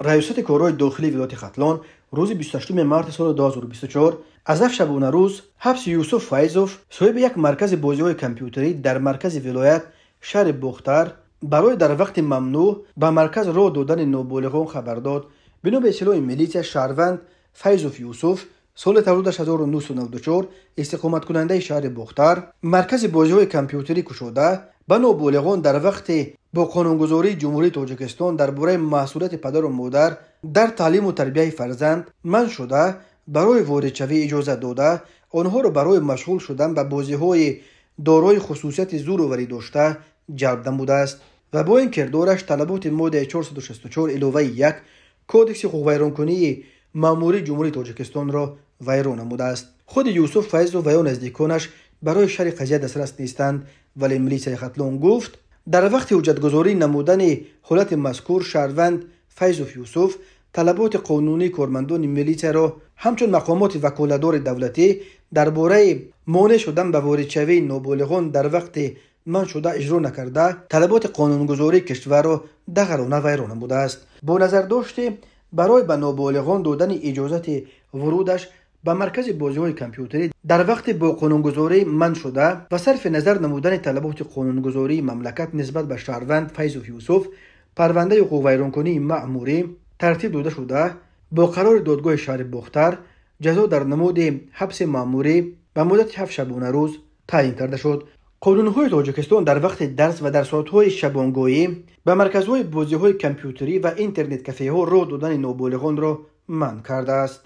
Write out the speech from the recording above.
Раёсати корҳои дохилии вилояти Хатлон рӯзи 28 марти соли 2024 аз 7 шабонарӯз ҳабси Юсуф Файзов, соҳиби як маркази бозиҳои компютерӣ дар маркази вилоят, шаҳри Бохтар, барои дар вақти мамнӯъ ба марказ роҳ додани ноболиғон хабар дод. Бино ба иттилои милитсия, шаҳрванд Файзов Юсуф, соли таваллудаш 1994, истиқоматкунандаи шаҳри Бохтар, маркази бозиҳои компютерӣ кушода, ба ноболиғон дар вақти бо қонунгузории Ҷумҳурии Тоҷикистон дар бораи масъулияти падару модар дар таълиму тарбияи фарзанд манъ шуда, барои воридшавӣ иҷозат дода, онҳоро барои машғул шудан ба бозиҳои дорои хусусияти зӯроварӣ дошта ҷалб намудааст ва бо ин кирдораш талаботи моддаи 464 иловаи 1 Кодекси ҳуқуқвайронкунии маъмурии Ҷумҳурии Тоҷикистонро вайрон намудааст. Худи Юсуф Файзов ва ё наздиконаш барои шарҳи қазия дастрас нестанд, вале милитсияи Хатлон гуфт, дар вақти ҳуҷҷатгузорӣ намудани ҳолати мазкур шаҳрванд Файзов Юсуф талаботи қонунии кормандони милитсияро ҳамчун мақомоти ваколатдори давлатӣ дар бораи монеъ шудан ба воридшавии ноболиғон дар вақти манъ шуда иҷро накарда, талаботи қонунгузории кишварро дағалона вайрон намудааст. Бо назардошти барои ба ноболиғон додани иҷозати вурудаш ба маркази бозиҳои компютерӣ дар вақти бо қонунгузорӣ манъ шуда ва сарфи назар намудани талаботи қонунгузории мамлакат нисбат ба шаҳрванд Файзов Юсуф парвандаи ҳуқуқвайронкунии маъмурӣ тартиб дода шуда, бо қарори додгоҳи шаҳри Бохтар ҷазо дар намуди ҳабси маъмурӣ ба муддати 7 шабонарӯз таъин карда шуд. Қонунҳои Тоҷикистон дар вақти дарс ва дар соатҳои шабонгоҳӣ ба марказҳои бозиҳои компютерӣ ва интернет-кафеҳо роҳ додани ноболиғонро манъ кардааст.